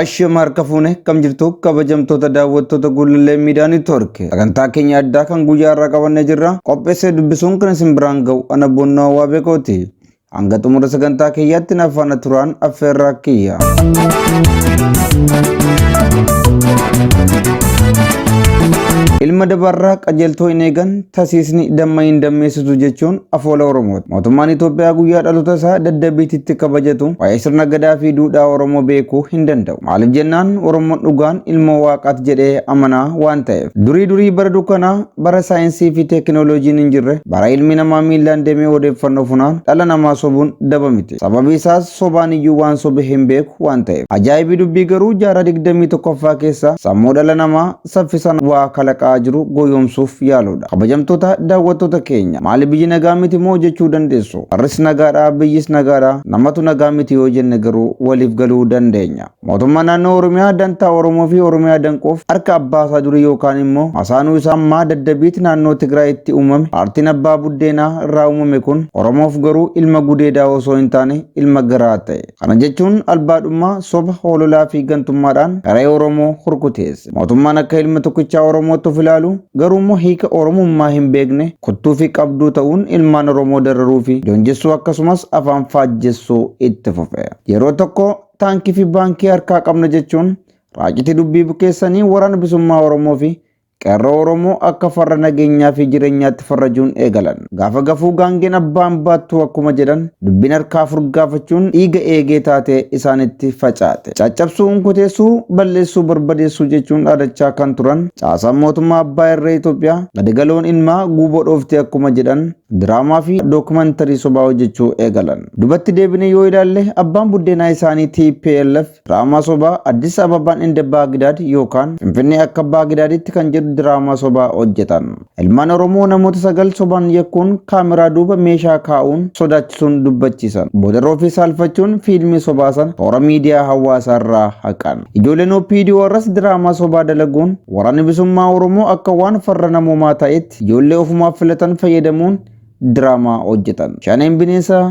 Ashama harka fuune kam jirtu kabajamtoota daawwattoota Gullallee Miidiyaa Neetwoork. Sagantaa keenya addaa kan guyyaa irraa qabannee jirra. Qopheessee dubbisuun kan isin biraan ga'u ana Boonnaa Waabeekooti. Hanga xumura sagantaa kiyyaatti na faana turaan affeerraa kiyya. Ilma dabarraa qajeeltoo hin eegan tasiisni damma hin dammeessitu jechuun afoola Oromooti. Mootummaan Itoophiyaa guyyaa dhaloota isaa daddabiititti kabajatu waa'ee sirna gadaa fi duudhaa Oromoo beekuu hin danda'u. Maaliif jennaan Oromoon dhugaan ilmoo waaqaati jedhee amanaa waan ta'eef. Durii durii bara dukkanaa bara saayinsii fi teekinooloojiin hin jirre bara ilmi namaa miillaan deemee odeeffannoo funaan dhala namaa sobuun daba miti. Sababi isaas sobaan iyyuu waan sobe hin beeku waan ta'eef. Ajaa'ibi dubbii garuu jaarraa 21ffaa keessa sammuu dhala namaa saffisaan waa kalaqaa jiru goyoomsuuf yaaluudha. Kabajamtoota daawwattoota keenya maali biyyi nagaa miti moo jechuu dandeessu. Warris nagaadha biyyis nagaadha namatu nagaa miti yoo jenne garuu waliif galuu dandeenya. Mootummaan naannoo Oromiyaa dantaa Oromoo fi Oromiyaa danquuf harka abbaa isaa durii yookaan immoo masaanuu isaa ammaa daddabiitti naannoo Tigraayitti uumame paartiin abbaa buddeenaa irraa uumame kun Oromoof garuu ilma gudeedaa osoo hin taane ilma garaa ta'e. Kana jechuun albaadhummaa, soba, hoololaa fi gantummaadhaan garee Oromoo hurkuteesse. Mootummaan akka ilma tokkichaa Oromootti of ilaalu garuu immoo hiika Oromummaa hin beekne kuttuu fi qabduu ta'uun ilmaan Oromoo dararuu fi joonjessuu akkasumas afaan faajjessuu itti fufe. Yeroo tokko taankii fi baankii harkaa qabna jechuun raacitii dubbii bukeessanii waraana bilisummaa Oromoo fi qeerroo Oromoo akka farra nageenyaa fi jireenyaatti farrajuun eegalan. Gaafa gafuu gaangeen abbaan baattuu akkuma jedhan dubbiin harkaa furgaafachuun dhiiga eegee taatee isaanitti facaate. Caccabsuu, unkuteessuu, balleessuu, barbadeessuu jechuun dhaadachaa kan turan caasaan mootummaa abbaa irree Itoophiyaa gadigaloon ilmaa guuboo dhooftee akkuma jedhan diraamaa fi dookumantarii sobaa hojjechuu eegalan. Dubatti deebinee yoo ilaalle abbaan buddeenaa isaanii TPLF diraamaa sobaa Addis Ababaan inda Baagdaad yookaan Finfinnee akka Baagdaaditti kan jedhu diraamaa sobaa hojjetan. Ilmaan Oromoo namoota 9 sobaan yakkuun kaameraa duuba meeshaa kaa'uun sodaachisuun dubbachiisan. Boodarra ofii saalfachuun fiilmii sobaa sana toora miidiyaa hawaasaa irraa haqan. Ijoolleen OPDO irras diraamaa sobaa dalaguun waraanni bilisummaa Oromoo akka waan farra namoomaa ta'etti ijoollee ofumaaf filatan fayyadamuun diraamaa hojjetan. Shaneen bineensa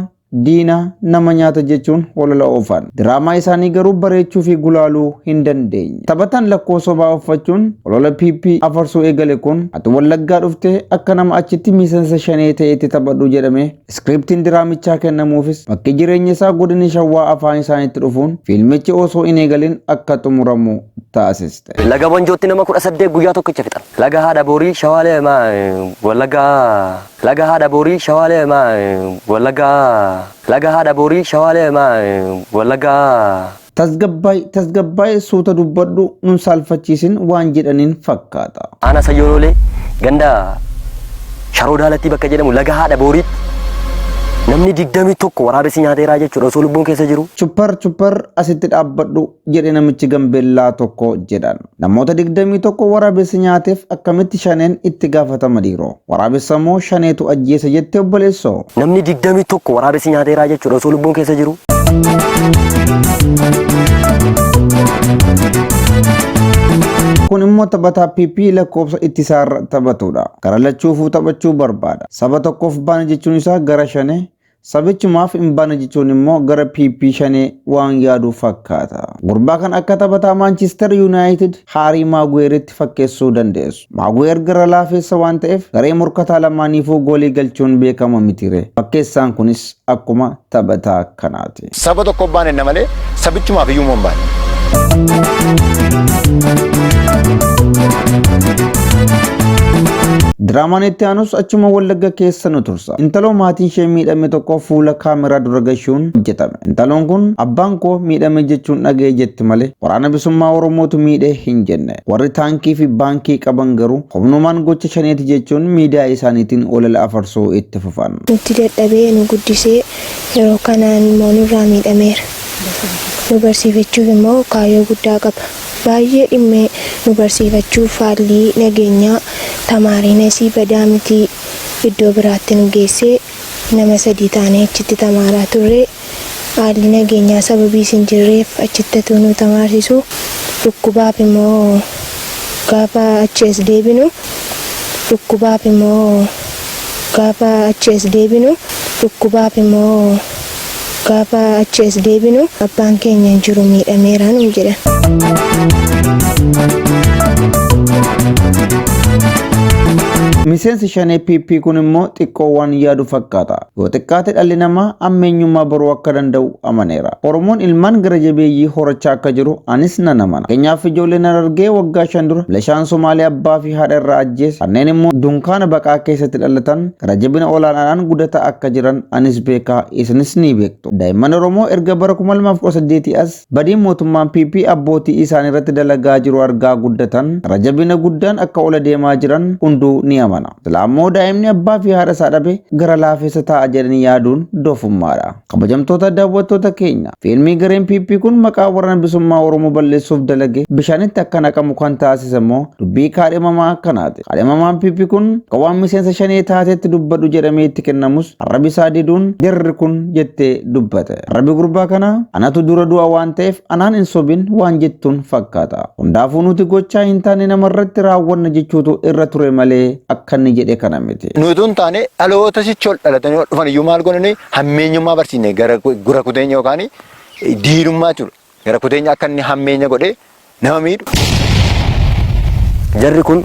diina nama nyaata jechuun holola oofan. Diraamaa isaanii garuu bareechuu fi gulaaluu hin dandeenye. Taphataan lakkoo sobaa uffachuun holola PP afarsuu eegale kun ati Wallaggaa dhuftee akka nama achitti miseensa shanee ta'etti taphadhu jedhame iskiriptiin diraamichaa kennamuufis bakki jireenya isaa godina Shawaa afaan isaaniitti dhufuun fiilmichi osoo hin eegalin akka xumuramu taasiste. Laga Wanjootti nama 18 guyyaa tokkicha fixan. Laga Haadha Boorii Shawaalee Wallaggaa Laga Haadha Boorii Shawaalee Wallaggaa Laga Haadha Boorii Shawaalee Wallaggaa. Tasgabbaay tasgabbaay suuta dubbadhu nun saalfachiisin waan jedhaniin fakkaata. Aanaa Sayyooloolee ganda Sharoo Daalattii bakka jedhamu laga Haadha Booriitti namni 21 waraabessi nyaateeraa jechuudha osoo lubbuun keessa jiru. Chuppar chuppar asitti dhaabbadhu jedhe namichi Gambeellaa tokko jedhan. Namoota 21 waraabessi nyaateef akkamitti shaneen itti gaafatama dhiiroo? Waraabessa moo shaneetu ajjeese jette obboleessoo? Namni 21 waraabessi nyaateeraa jechuudha osoo lubbuun keessa jiru. Kun immoo taphataa PP lakkoofsa ittisaarra taphatudha. Gara lachuufuu taphachuu barbaada. Saba tokkoof baana jechuun isaa gara shanee, sabichumaaf hin baane jechuun immoo gara PP shanee waan yaadu fakkaata. Gurbaa kan akka taphataa Maanchister Yuunaayitid Haarii Maaguweeritti fakkeessuu dandeessu. Maaguweer gara laafeessa waan ta'eef garee morkataa lamaaniifuu goolii galchuun beekama mitire. Fakkeessaan kunis akkuma taphataa kanaati. Saba tokkoof baane na malee sabichumaaf iyyuu hin baane. Diraamaan itti aanus achuma Wallagga keessa nu tursa. Intaloo maatiin ishee miidhame tokko fuula kaameraa dura gashuun hojjetame. Intaloon kun abbaan koo miidhame jechuun dhaga'e jetti malee waraana bilisummaa Oromootu miidhe hin jenne. Warri taankii fi baankii qaban garuu humnumaan gocha shaneeti jechuun miidiyaa isaaniitiin olola afarsuu itti fufan. Nutti dadhabee nu guddisee yeroo kanaan immoo nurraa miidhameera. Nu barsiifachuuf immoo kaayyoo guddaa qaba. Baay'ee dhimmee nu barsiifachuuf haalli nageenyaa tamaariin asii badaa miti iddoo biraatti nu geessee nama 3 taanee achitti tamaaraa turre. Haalli nageenyaa sababii hin jirreef achitti atuu nu tamaarsisu dhukkubaaf immoo gaafa achi as deebinu dhukkubaaf immoo gaafa achi as deebinu dhukkubaaf immoo. Gaafa achi as deebinu abbaan keenya hin jiru miidhameera nuun jedhan. Miseensi shanee PP kun immoo xiqqoo waan yaadu fakkaata. Yoo xiqqaate dhalli namaa ammeenyummaa baruu akka danda'u amaneera. Oromoon ilmaan gara jabeeyyii horachaa akka jiru anis nan amana. Fakkeenyaaf ijoolleen Harargee waggaa 5 dura milishaan Somaalee abbaa fi haadha irraa ajjeese kanneen immoo dunkaana baqaa keessatti dhalatan gara jabina olaanaadhaan guddataa akka jiran anis beekaa isinis ni beektu. Daa'imman Oromoo erga bara 2018 as badii mootummaan PP abbootii isaanii irratti dalagaa jiru argaa guddatan gara jabina guddaan akka ola deemaa jiran hunduu ni amana. Silaa immoo daa'imni abbaa fi haadha isaa dhabe gara laafessa ta'a jedhanii yaaduun doofummaadha. Kabajamtoota daawwattoota keenya, fiilmii gareen PP kun maqaa waraana bilisummaa Oromoo balleessuuf dalage bishaanitti akka naqamu kan taasise immoo dubbii kaadhimamaa kanaati. Kaadhimamaan PP kun akka waan miseensa shanee taatetti dubbadhu jedhamee itti kennamus arrabi isaa diduun jarri kun jettee dubbate. Arrabi gurbaa kanaa anatu dura du'a waan ta'eef anaan hin sobin waan jettuun fakkaata. Hundaafuu nuti gochaa hin taane namarratti raawwanna jechuutu irra ture malee akka inni jedhe kana miti. Nuti utuu hin taane dhaloota sichi ol dhalatanii ol dhufan iyyuu maal goone nuyi hammeenyummaa barsiisne gara gura kuteenya yookaan diinummaa jechuudha. Gara kuteenya akka inni hammeenya godhee nama miidhu. Jarri kun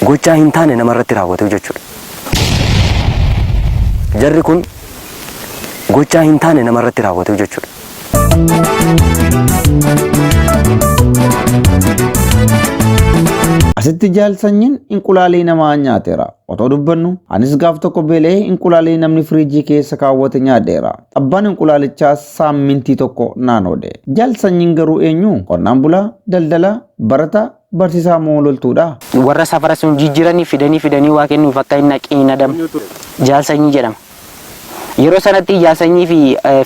gochaa hin taane namarratti raawwatu jechuudha. Jarri kun gochaa hin taane namarratti raawwatu jechuudha. Asitti jaal sanyiin inqulaalii namaa nyaateera. Otoo dubbannu anis gaaf tokko beela'ee inqulaalii namni firiijii keessa kaawwate nyaadheera. Abbaan inqulaalichaa saammintii tokko naan oode. Jaal sanyiin garuu eenyu? Qonnaan bulaa, daldalaa, barataa, barsiisaa moo loltuudha? Warra safara sun jijjiiranii fidanii fidanii waa kennuuf akka hin naqin hin adamu. Jaal sanyii jedhama. Yeroo sanatti Jaal Sanyii fi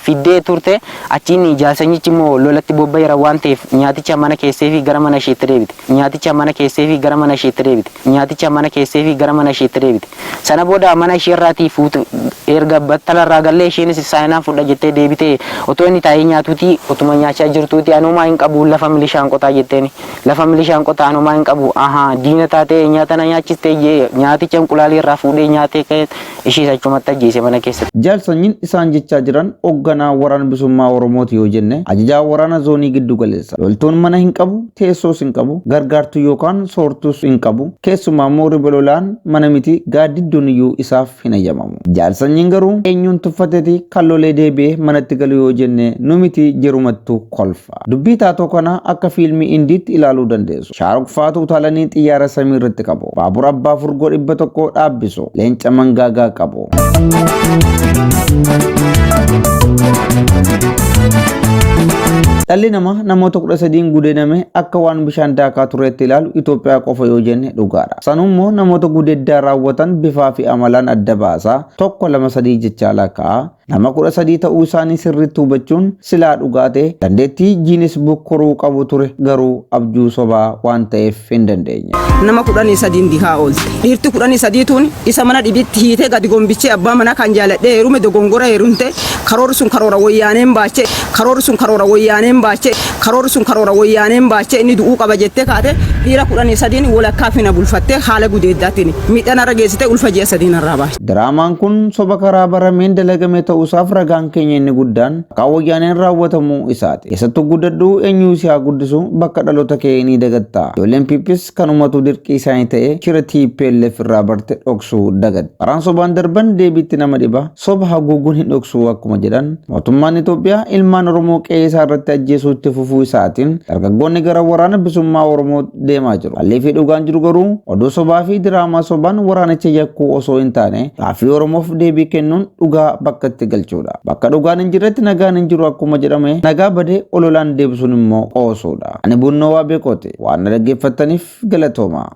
fiddee turte achiin Jaal Sanyichi immoo lolatti bobba'eera waan ta'eef nyaaticha mana keesseefii gara mana isheetti deebite. Nyaaticha mana keesseefii gara mana isheetti deebite. Nyaaticha mana keesseefii gara mana isheetti deebite. Sana booda mana isheerraatii fuutu erga battalarraa gallee isheenis saayinaan fudha jettee deebitee otoo inni taa'ee nyaatuutii otuma nyaachaa jirtuutii ani homaa hin qabu lafa milishaan qotaa jetteeni. Lafa milishaan qotaa ani homaa hin qabu ahaa diina taatee nyaata na nyaachistee jee nyaaticha inqulaalii irraa fuudhee nyaatee ka'ee Ishiis achumatti ajjeese mana keessatti. Jaal Sanyiin isaan jechaa jiran hogganaa Waraana Bilisummaa Oromooti yoo jenne ajajaa waraana zoonii giddu galeessa. Loltuun mana hin qabu, teessoos hin qabu, gargaartuu yookaan soortuus hin qabu, keessumaa immoo riba lolaan mana miti gaaddidduun iyyuu isaaf hin hayyamamu. Jaal Sanyiin garuu eenyuun tuffateti kan lolee deebi'ee manatti galu yoo jenne nu miti jerumattu kolfa. Dubbii taatoo kana akka fiilmii Indiitti ilaaluu dandeessu. Shaaruk faatu utaalanii xiyyaara samii irratti qabu. Baabura abbaa furgoo 100 dhaabbisu. Leenca mangaagaa qabu. Dhalli namaa namoota 13n gudeedame akka waan bishaan daakaa tureetti ilaalu Itoophiyaa qofa yoo jenne dhugaadha. Sanuu immoo namoota gudeeddaa raawwatan bifaa fi amalaan adda baasaa 1 2 3 jechaa lakkaa'a. Nama 13 ta'uu isaanii sirriitti hubachuun silaa dhugaa ta'e dandeettii Guinness Book koruu qabu ture garuu abjuu sobaa waan ta'eef hin dandeenye. Nama 13n dihaa oolte. Dhiirti 13 tun isa mana dhibitti hiitee gadi gombichee abbaa manaa kan jaaladhee heerume dogongora heerumte karoorri sun karoora woyyaaneen baache karoorri sun karoora woyyaaneen baache karoorri sun karoora woyyaaneen baache inni du'uu qaba jettee kaate dhiira 13n wolakkaa fina bulfattee haala gudeeddaatiin miidhaa narra geessite ulfa ji'a 3 narraa baaste. Diraamaan kun soba karaa barameen dalagame ta'uusaaf ragaan keenya inni guddaan maqaa wayyaaneen raawwatamuu isaati. Eessattuu guddadhu eenyuu si haa guddisu bakka dhaloota kee ni dagatta. Ijoolleen PPs kanumatu dirqii isaanii ta'e shira tplf irraa barte dhoksuu dagatte. Karaan sobaan darban deebiitti nama dhiba, soba haguuguun hin dhoksu akkuma jedhan mootummaan Itoophiyaa ilmaan Oromoo qe'ee isaa irratti ajjeesuu itti fufuu isaatiin dargaggoonni gara waraana bilisummaa Oromoo deemaa jiru. Haalli fi dhugaan jiru garuu oduu sobaa fi diraamaa sobaan waraanicha yakkuu osoo hin taane gaaffii Oromoof deebii kennuun dhugaa bakkatti galchuudha. Bakka dhugaan hin jirretti nagaan hin jiru akkuma jedhame nagaa bade ololaan deebisuun immoo qoosuudha. Ani Bunnoo Waabeekooti. Waan na dhaggeeffattaniif galatoomaa.